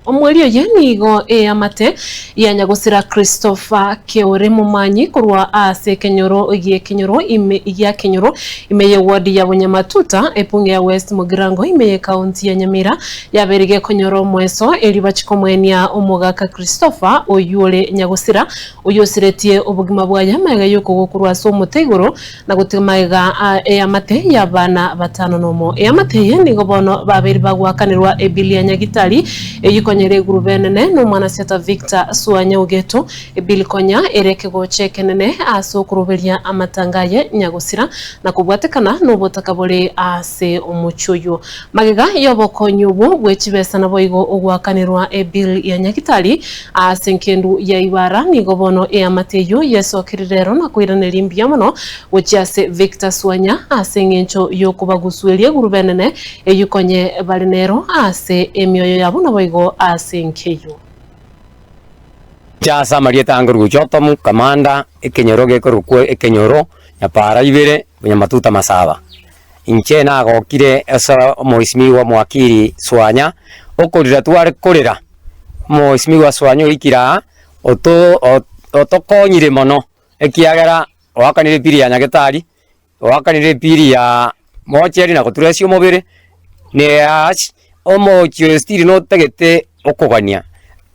Omoerio oye nigo eamate ya nyagosira Christopher Keore Momanyi korwa ase ekenyoro gi'ekenyoro ime gia Kenyoro ime y'eward ya Bonyamatuta ebunge ya West Mugirango ime y'ekaunti ya Nyamira yabeire gekonyora omoeso erio bachie komoenia omogaka Christopher oyio ore nyagosira oyio osiretie obogima bwaye magega y'okogwa korwa ase omote igoro na gotiga magega a eamate y'abana batano nomo. Eamate eye nigo bono babeire bagoakanerwa ebili ya Nyagitari, eyio konya ere egurube enene n'omwanasiata Victor Suanya Ogeto. Ebili konya ere ekegocha ekenene ase okoroberia amatanga aye nyagosira na kobwatekana nobotaka bore ase omochie oyio. Magega y'obokonyi obwo bwe chibesa naboigo ogoakanerwa ebill ya Nyagitari ase enkendu ya Ibara nigo bono eamate eyio yesokire rero na koiraneria mbuya mono gochia ase Victor Swanya ase eng'encho y'okobagusueria egurube enene eyio konye bare nero ase emioyo yabo naboigo ase enka eyio. Inche ase amarieta ange Rugocha Otomu, Kamanda, ekenyoro gekorokwa ekenyoro, Nyapara ibere, Bonyamatuta Masaba. Inche nagokire ase omoisimigwa omowakili Swanya, okorera tware korera, omoisimigwa Swanya oikire aa, oto otokonyire mono, ekiagera oakanire epiri ya nyagetari, oakanire epiri ya mocheri na goturesia omobere, na eash omochie oyo still notagete okogania.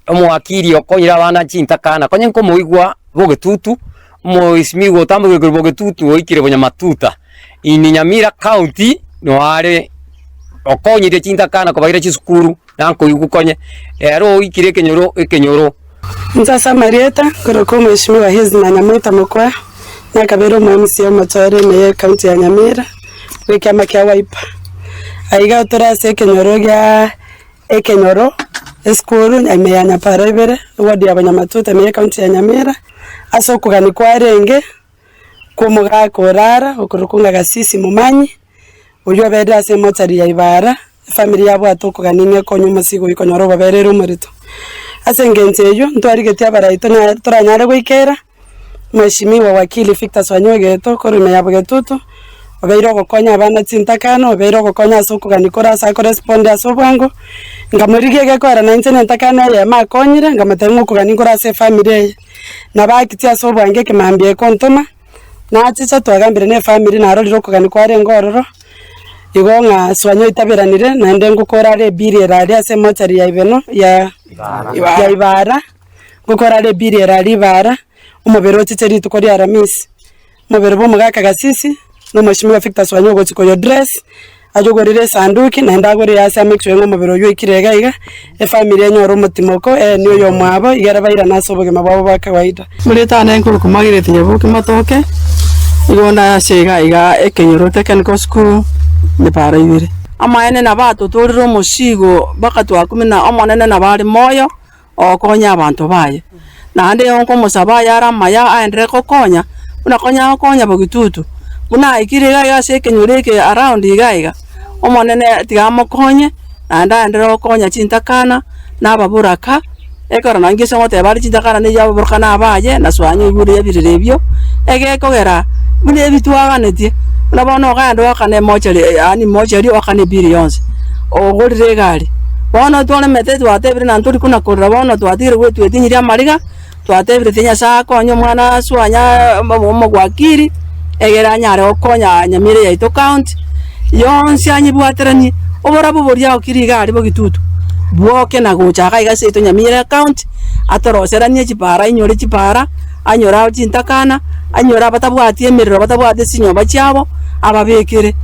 Omowakili okonyire abana chintakana, konya nkomoigwa bogetutu, omoisimigwa otambokire korwa bogetutu oikire bonyamatuta, in Nyamira county no are okonyire chintakana kobaira chisukuru nankoigwa konye, ere oikire ekenyoro ekenyoro. Inche ase amarieta, nkorokwa Omweshimiwa Hezina Nyamwita Mokwa, nakabeire omo MCA omochore ime ye county ya Nyamira, bw'ekiama kia Wiper. Aiga tore ase ekenyoro gia Ekenyoro, esukuru ime ya Nyapara ibere, eward ya Banyamatuta ime y'ecounty ya Nyamira, ase okogania kwarenge kw'omogaka orara okorokwa ng'a Gasisi Momanyi, oyio oberire ase emochari ya Ibara, efamiri yabwate okogania ng'a ekonye omosigo oyio konyora obobereri ere omorito. Ase engencho eyio, ntwarigetie abarai tonya toranyare goikera. Mweshimiwa Wakili Victor Swanya Ogeto korwa ime ya Bogetutu, obeire ogokonya abana chintakana, obeire ogokonya ase okogania kore ase akorespondi ase obwango, nkamorigia egekoera na inche nentakana eyemo akonyire, nkamotebia ng'a okogania nkore ase efamiri eye. Nabo akitie ase obwango ekemambia ekontoma, nachicha twagambire na efamiri narorire okogania kwarenge ororo, igo ng'a Swanya oitaberanire naende ngokora are ebill ere aria ase emochari ya Ibeno ya ya Ibara. Ngokora are ebiri ere aria Ibara, omobere ochiche rituko ria Aramisi. Omobere bw'omogaka Gasisi, na omweshimiwa Victor Swanya ogochia koyo dress, ayogorere esanduki, naende agore ase a make sure ng'a omobere oywo oikire iga iga, efamiri enyore omotimoko, eenie oyomwabo, igere bairane ase obogima bwabo bwa kawaida. Omoreta one nkorokwa Margaret Nyaboke Matoke, nigo nde ase iga iga ekenyoro Technical School, Nyapara ibere. Amaene nabo atotorire omosigo mpaka twakumia na Omonene nabo are moyo. ogokonya abanto baye. Naende igo nkomosaba ayare amaya aenderere gokonya, buna konya agokonya bogitutu, buna aikire iga iga ase ekenyoro eke around iga iga, Omonene tiga amokonye, naende aenderere gokonya chintakana, na ababoraka, ekero nonye gese ngoteba are chintakana na ababoraka na abaye, na soa nyaigure ebirero ebio, egekogera buna ebi twaganetie, buna bono ogende oakane emochari yaani mochari oakane ebill yonsi, ogorire egari. Bono twaremete twatebire na ntori kona korera bono twatigire gwetwetinyiria amariga, twatebire tiga Nyasaye akonye omwana aswe anya omogwakiri, egere anyare gokonya Nyamira yaito county, yonsi anyebwateranie, oborabu boria agokire iga aria bogitutu, bwoke na gocha iga iga ase yaito Nyamira county, atoroseranie chipara ainyore chipara, anyore chintakana, anyore abatabwati emerero batabwati chinyomba chiabo, ababekere.